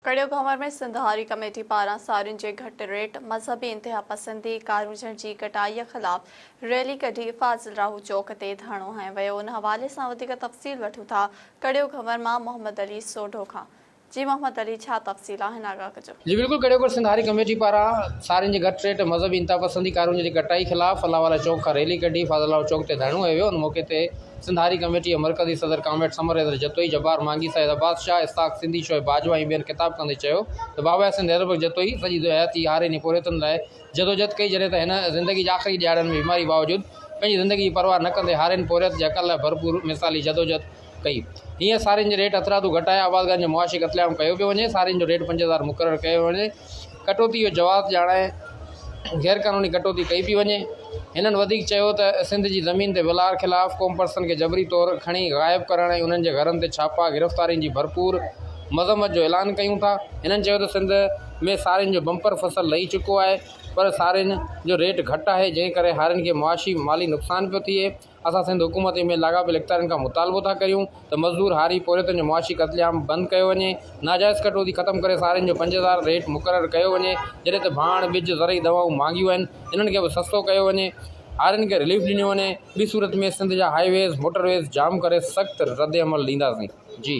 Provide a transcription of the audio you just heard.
ڪڙيو گهنور ۾ سنڌ هاري ڪميٽي پاران سارين جي گهٽ ريٽ، مذهبي انتهاپسندي، ڪارونجهر جي ڪٽائي خلاف ريلي ڪڍي فاضل راهو چوڪ تي ڌرڻو هنيو ويو ان حوالي سان وڌيڪ تفصيل وٺون ٿا ڪڙيو گهنور مان محمد علي سوڍو کان جي محمد علي ڇا تفصيل آهن آگاهه ڪجو. جي بلڪل ڪڙيو گهنور سنڌ هاري ڪميٽي پاران سارين جي گهٽ ريٽ، مذهبي انتهاپسندي، ڪارونجهر جي ڪٽائي خلاف الله والا چوڪ کان ريلي ڪڍي فاضل راهو چوڪ تي ڌرڻو هنيو ويو ان موقعي تي سنڌ هاري ڪميٽي جي مرڪزي صدر ڪامريڊ ثمر حيدر جتوئي، جبار مانگي، سيد عباس شاهه، اسحاق سنڌي، شعيب باجوا ۽ ٻين خطاب ڪندي چيو ته باباء سنڌ حيدر بخش جتوئي سڄي حياتي هارين ۽ پورهيتن لاء جدوجھد ڪئي جڏهن ته هن زندگي جي آخري ڏهاڙن ۾ بيماري باوجود پنهنجي زندگي جي پرواهه نه ڪندي هارين پورهيت جي حقن لاء ڀرپور مثالي جدوجھد ڪئي. هينئر سارين جي ريٽ هٿرادو گهٽائي آبادگارن جو معاشي قتل عام ڪيو پيو وڃي، سارين جو ريٽ 5000 مقرر ڪيو وڃي، ڪٽوتي جو جواز ڄاڻائي غيرقانوني ڪٽوتي ڪئي پئي وڃي. هنن وڌيڪ چيو ته سنڌ جي زمين تي ولار خلاف قومپرستن کي جبري طور کڻي غائب ڪرڻ ۽ انهن جي گهرن تي ڇاپا گرفتارين جي ڀرپور مذمت جو اعلان ڪيون ٿا. هنن چيو ته سنڌ ۾ سارين جو بمپر فصل لهي چڪو آهي پر سارين جو ريٽ گهٽ آهي جنهن ڪري هارين کي معاشي مالي نقصان پيو ٿئي. اسان سنڌ حڪومت ۽ ٻين لاڳاپيل اختيارين کان مطالبو ٿا ڪريون ته مزدور، هاري، پورهيتن جو معاشي قتل عام بند ڪيو وڃي، ناجائز ڪٽوتي ختم ڪري سارين جو 5000 ريٽ مقرر ڪيو وڃي، جڏهن ته ڀاڻ، ٻج، زرعي دوائون مهانگيون آهن، انهن کي به سستو ڪيو وڃي، هارين کي رليف ڏنو وڃي، ٻي صورت ۾ سنڌ جا هاء ويز، موٽر ويز جام ڪري سخت ردعمل ڏينداسين. جي.